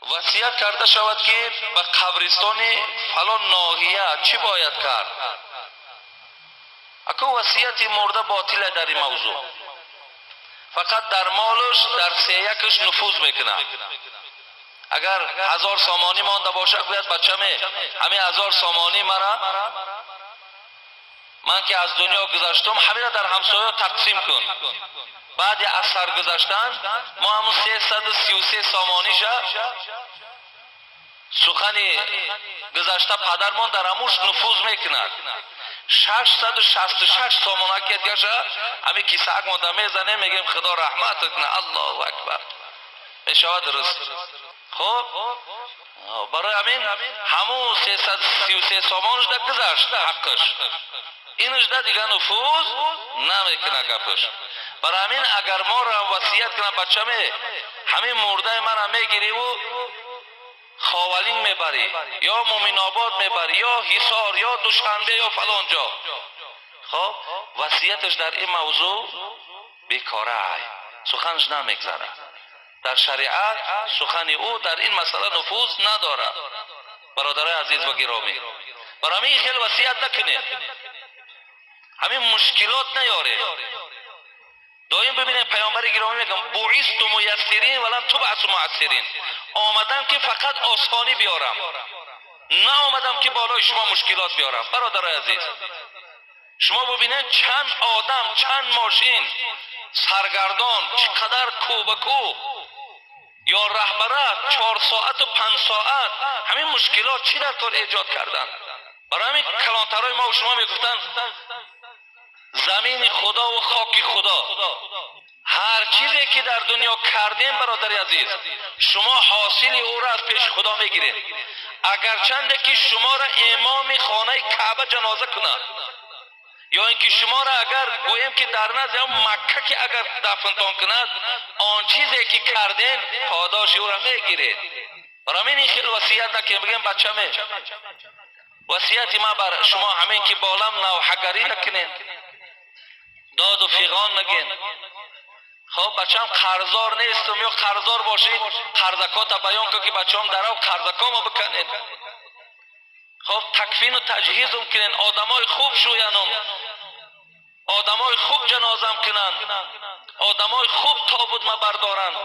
Васият карда шавад, ки ба қабристони фалон ноҳия, чӣ бояд кард? Аку, васияти мурда ботила. Дар ин мавзӯъ фақат дар молаш дар сеякаш нуфуз мекунад. Агар 1000 сомонӣ монда бошад, гӯяд: «Бачаме, ҳамин 1000 сомонӣ мара, ман ки аз дунё гузаштум, ҳамина дар ҳамсоя тақсим кун». Баъди аз сар гузаштан мо ҳамун 333 сомониша, сухани гузашта падармон дар ҳамуш нуфуз мекунад. 666 сомона кедгаша, ҳамин кисаак монда мезанем, мегӯем: «Худо раҳмат кунад, Аллоҳу акбар», мешавад, дуруст. Хуб, барои ҳамин ҳамун 333 сомонашда гузашт ҳаққаш, инашда дига нуфуз намекунад гапаш. Барои ҳамин агар моро васият кунад: «Бачаме, ҳамин мурдаи мара мегириву Ховалинг мебарӣ ё Муминобод мебарӣ ё Ҳисор ё Душанбе ё фалон ҷо», хоб, васияташ дар ин мавзӯъ бекорай, суханаш намегзарад. Дар шариат сухани ӯ дар ин масъала нуфуз надорад. Бародарои азиз ва гиромӣ, барои ҳамин хел васият накунед, ҳамин мушкилот наёред. Доим бибинед, паёмбари гиромӣ мегӯям: «Буисту муяссирин ва лам тубасу муассирин». Омадам, ки фақат осонӣ биёрам, наомадам, ки болои шумо мушкилот биёрам. Бародарои азиз, шумо бибинед, чанд одам, чанд мошин саргардон, чӣ қадар кӯ ба кӯ ё раҳбара 4 соату 5 соат ҳамин мушкилот чӣ дар кор эҷод карданд. Барои ҳамин калонтарҳои мо шумо мегуфтанд: «Замини Худову хоки Худо». Ҳар чизе ки дар дунё кардем, бародари азиз, шумо ҳосили ӯро аз пеши Худо мегиред. Агарчанде ки шуморо имоми хонаи Каъба ҷаноза кунад ё ин ки шуморо агар гӯем, ки дар назди ҳам Макка ки агар дафнтон кунад, он чизе ки кардем, подоши ӯро мегиред. Барои ҳамин ин хел васият накунем. Бигем: «Бачаме, васияти ман бар шумо ҳамин, ки болам навҳагарӣ накунем, доду фиғон нагин. Хоб, бачам, қарздор нестум ё қарздор бошӣ, қарзакота баён кун, ки бачаам дарав қарзакомо биканед. Хоб, такфину таҷҳизум кунен, одамои хуб шӯянум, одамои хуб ҷанозам кунанд, одамои хуб тобут ма бардоранд,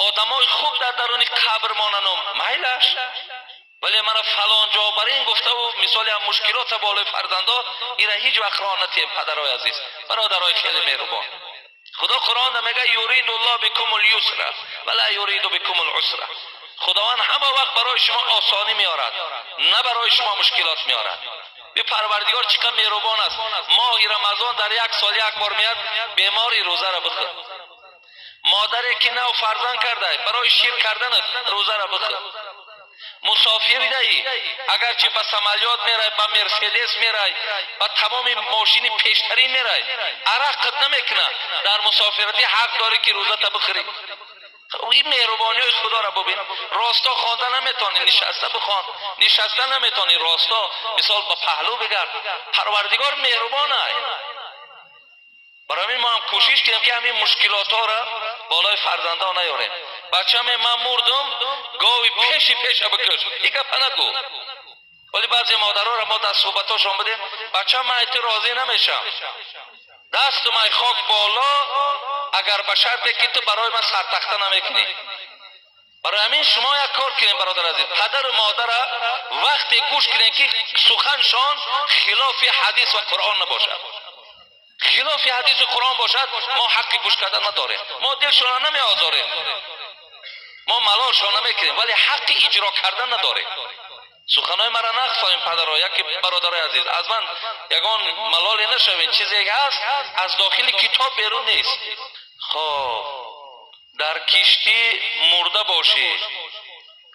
одамои хуб дар даруни қабр монанум, майлаш. Вале мана фалон ҷо бар ин гуфтаву мисоли ҳам мушкилота болои фарзандо, ира ҳеҷ вақт роҳ натиҳем». Падарои азиз, бародарои хеле меҳрубон, Худо Қуръонда мега: «Юриду ллоҳ бикумул юсра ва ла юриду бикумул усра». Худованд ҳама вақт барои шумо осонӣ меорад, на барои шумо мушкилот меорад. Би, Парвардигор чӣ қадр меҳрубон аст. Моҳи Рамазон дар як сол як бор меяд. Бемори, рӯзаро бихӯр. Модаре ки нав фарзанд кардай, барои шир карданат рӯзаро бихӯр. Мусофир даӣ, агарчи ба самолёт мерай, ба Мерседес мерай, ба тамоми мошини пештарин мерай, араққат намекунад, дар мусофиратӣ ҳақ дорӣ, ки рӯзата бихӯрӣ. Ин меҳрубониҳои Худоро бубин. Росто хонда наметавонӣ, нишаста бихон. Нишаста наметавонӣ, росто мисол ба паҳлӯ бигард. Парвардигор меҳрубон ай. Барои ҳамин мо ҳам кӯшиш кунем, ки ҳамин мушкилотҳоро болои фарзандҳо наёрем. «Бачаме, ман мурдум, гови пеши пеша бикуш», ин гапа нагӯ. Вале баъзе модароро мо дар суҳбатҳошон будем: «Бача, ман айти розӣ намешам, дастум ай хок боло, агар ба шарте ки ту барои ман сартахта намекунӣ». Барои ҳамин шумо як кор кунем, бародар азиз, падару модара вақте гӯш кунем, ки суханшон хилофи ҳадис ва Қуръон набошад. Хилофи ҳадису Қуръон бошад, мо ҳаққи гӯш кардан надорем. Мо дилшона намеозорем, мо малолшон намекунем, вале ҳаққи иҷро кардан надорем. Суханои мара нақфоем, падаро, яки бародарои азиз, аз ман ягон малоле нашавем. Чизе ҳаст, аз дохили китоб берун нест. Хоб, дар киштӣ мурда бошӣ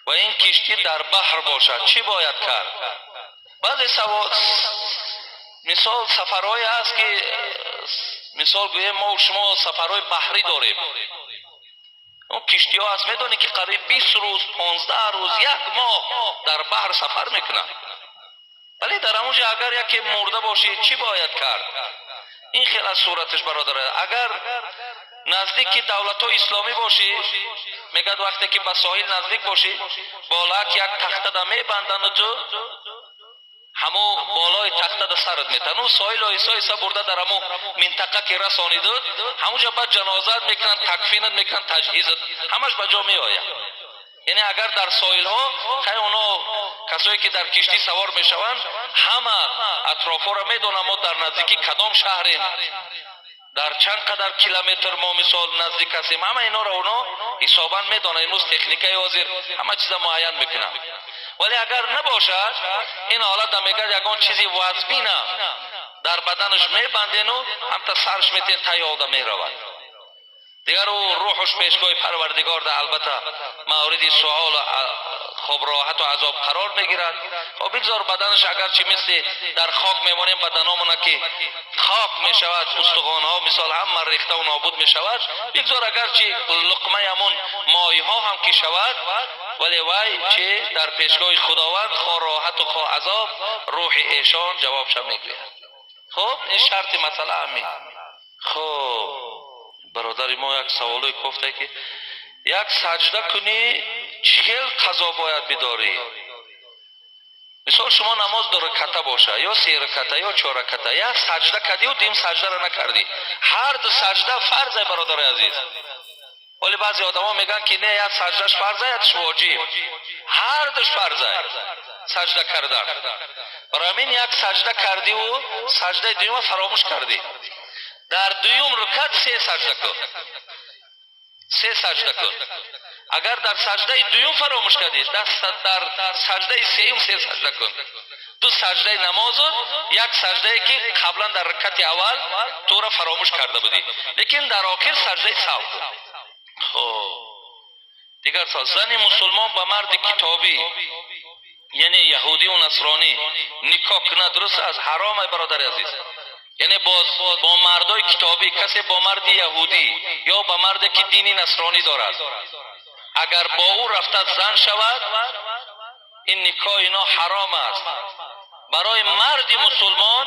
ва ин киштӣ дар баҳр бошад, чӣ бояд кард? Баъзе савол, мисол, сафарҳое ҳаст, ки мисол гӯем, мо шумо сафарҳои баҳрӣ дорем. Он киштиҳо ҳаст, медонӣ, ки қариб 20 рӯз, 15 рӯз, як моҳ дар баҳр сафар мекунанд. Вале дар ҳамон ҷо агар яке мурда бошӣ, чӣ бояд кард? Ин хел аз сураташ, бародар, агар Наздики давлатҳои исломӣ бошӣ, мегӯяд, вақте ки ба соҳил наздик бошӣ, болак як тахтада мебандану ту ҳамо болои тахтада сарат метан, ӯ соҳил оҳиста оҳиста бурда дар ҳамо минтақа ки расонидуд, ҳамуҷа баъд ҷанозаат мекунанд, такфинат мекунанд, таҷҳизат ҳамаш ба ҷо меояд. Яъне агар дар соҳилҳо, хай, оно касое ки дар киштӣ савор мешаванд, ҳама атрофҳоро медонанд, мо дар наздикӣ кадом шаҳрем, дар чанд қадар километр мо мисол наздик ҳастем, ҳама инҳоро оно ҳисобан медонанд. Имрӯз техникаи ҳозир ҳама чиза муайян мекунанд. Вале агар набошад, ин ҳолата мегӯяд, ягон чизи вазбина дар баданаш мебандену ҳамта сарш метен, тайёлда меравад. Дигар ӯ рӯҳуш пешгоҳи Парвардигор да албатта мавриди суол, хоб, роҳату азоб қарор мегирад. Хоб, бигзор баданаш, агарчи мисли дар хок мемонем, баданомона ки хок мешавад, устухонҳо мисол ҳама рехтаву нобуд мешавад, бигзор агарчи луқмаи ҳамон моҳиҳо ҳам ки шавад, вале вай чи дар пешгоҳи Худованд хо роҳату хо азоб, рӯҳи эшон ҷавобша мегӯяд. Хуб, ин шарти масъала ҳамин. Хуб, бародари мо як саволое гуфта, ки як саҷда кунӣ, чӣ хел қазо бояд бидорӣ? Мисол, шумо намоз ду раката боша ё се раката ё чор раката, як саҷда кардиу дим саҷдаро накардӣ, ҳар ду саҷда фарзе, бародари азиз. Вале баъзе одамо мегӯянд, ки не, як саҷдаш фарза, якш воҷиб. Ҳар душ фарза саҷда кардан. Барои ҳамин як саҷда кардиву саҷдаи дуюма фаромӯш кардӣ, дар дуюм рукат се саҷда кун, се саҷда кун. Агар дар саҷдаи дуюм фаромӯш кардӣ, дар саҷдаи сеюм се саҷда кун. Ду саҷдаи намозу як саҷдае, ки қаблан дар ракати аввал тура фаромӯш карда будӣ, лекин дар охир саҷдаи саҳв кун. Хоб, дигар савол: зани мусулмон ба марди китобӣ, яъне яҳудиву насронӣ, никоҳ кунад, дуруст аст? Ҳаром, ай бародари азиз. Яъне боз бо мардои китобӣ, касе бо марди яҳудӣ ё ба марде ки дини насронӣ дорад, агар бо ӯ рафта зан шавад, ин никоҳ ино ҳаром аст. Барои марди мусулмон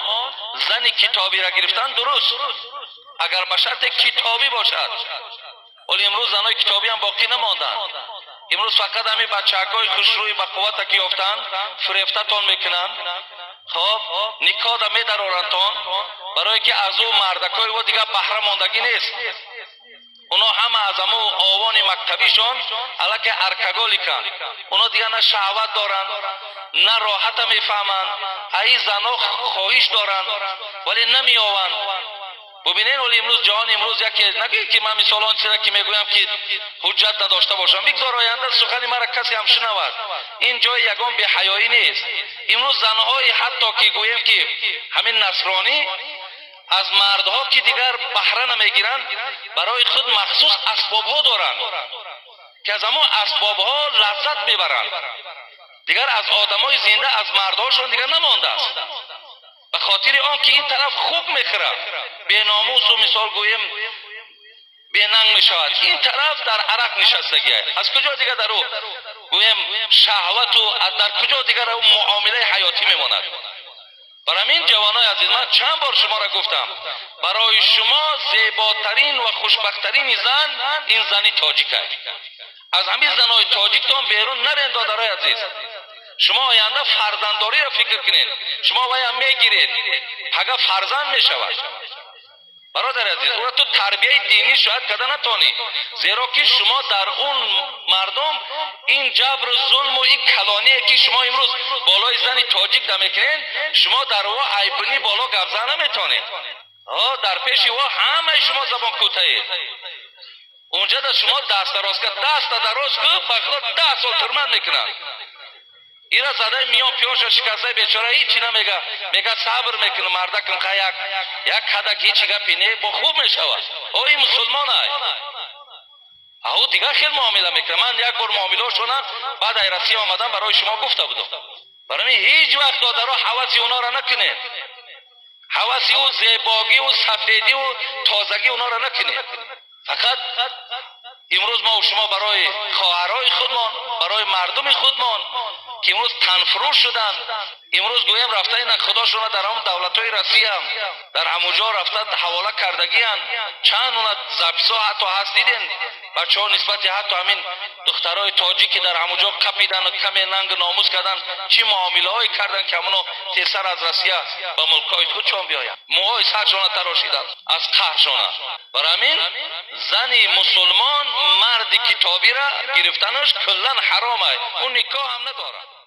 зани китобиро гирифтан дуруст, агар ба шарте китобӣ бошад. Вале имрӯз занои китобӣ ҳам боқӣ намонданд. Имрӯз фақат ҳамин бачаҳакҳои хушрӯи ба қуввата ки ёфтанд, фирефтатон мекунанд. Хоб, никоҳда медарорандтон, барое ки аз ӯ мардакҳои во дигар баҳра мондагӣ нест. Оно ҳама аз ҳаму овони мактабишон аллакай алкоголиканд. Оно дигар на шаҳват доранд, на роҳата мефаҳманд. Аи зано хоҳиш доранд, вале намеёванд. Бубинед, оли имрӯз ҷаҳон имрӯз яке нагӯед, ки ман мисол он чиза ки мегӯям, ки ҳуҷҷат надошта бошам. Бигзор оянда сухани мара касе ҳам шунавад, ин ҷои ягон беҳаёӣ нест. Имрӯз занҳои ҳатто ки гӯем, ки ҳамин насронӣ, аз мардҳо ки дигар баҳра намегиранд, барои худ махсус асбобҳо доранд, ки аз ҳамон асбобҳо лаззат мебаранд. Дигар аз одамои зинда, аз мардҳошон дигар намондааст, ба хотири он ки ин тараф хуб мехӯрад, беномусу мисол гӯем, бенанг мешавад, ин тараф дар арақ нишастагиа. Аз куҷо дигар дар ӯ гӯем шаҳвату, дар куҷо дигар ӯ муомилаи ҳаётӣ мемонад? Барои ҳамин, ҷавонои азиз, ман чанд бор шуморо гуфтам, барои шумо зеботарин ва хушбахттарини зан ин зани тоҷик аст. Аз ҳамин занои тоҷиктон берун нарен, додарои азиз. Шумо оянда фарзанддориро фикр кунед. Шумо ваям мегиред, пага фарзанд мешавад. Бародари азиз, ӯро ту тарбияи динӣ шояд карда натонӣ, зеро ки шумо дар он мардум ин ҷабру зулму ин калоние, ки шумо имрӯз болои зани тоҷик да мекунед, шумо дар ӯ айбини боло гап зан наметонед. Дар пеши ӯ ҳамаи шумо забон кӯтаед. Унҷа да шумо даст дароз кард, даста дароз ку, ба худо, 10 сол турман мекунанд. Ира задаи миён пиёнша шикастаи, бечора ҳичи намега, мега сабр мекунам, мардакам ха як як кадак, ҳичи гапи не, бо хуб мешавад. О, ин мусулмон ай, ау дигар хел муомила мекунам. Ман як бор муомилаошона баъд ай Россия омадан барои шумо гуфта будам. Барои ҳеҷ вақт, додаро, ҳаваси онора накунед, ҳаваси ӯ зебогиву сафедиву тозагӣ онора накунед. Фақат имрӯз мо шумо барои хоҳарҳои худмон, барои мардои худмон, барои Мардуми худмон, ки имрӯз танфурӯш шуданд, имрӯз гӯем рафта ина худошона дар ҳамон давлатҳои Россия, дар ҳамуҷо рафта ҳавола кардагиянд. Чанд уна записҳо ҳатто ҳаст, дидем, бачаҳо нисбати ҳатто ҳамин духтарои тоҷик, ки дар ҳамуҷо қапидану каме нангу номус карданд, чӣ муомилаҳое карданд, ки ҳамоно тезтар аз Россия ба мулкҳои худшон биёянд. Мӯҳои саршона тарошиданд аз қаҳршона. Бар ҳамин зани мусулмон марди китобира гирифтанаш куллан ҳаром аст, ӯ никоҳ ҳам надорад.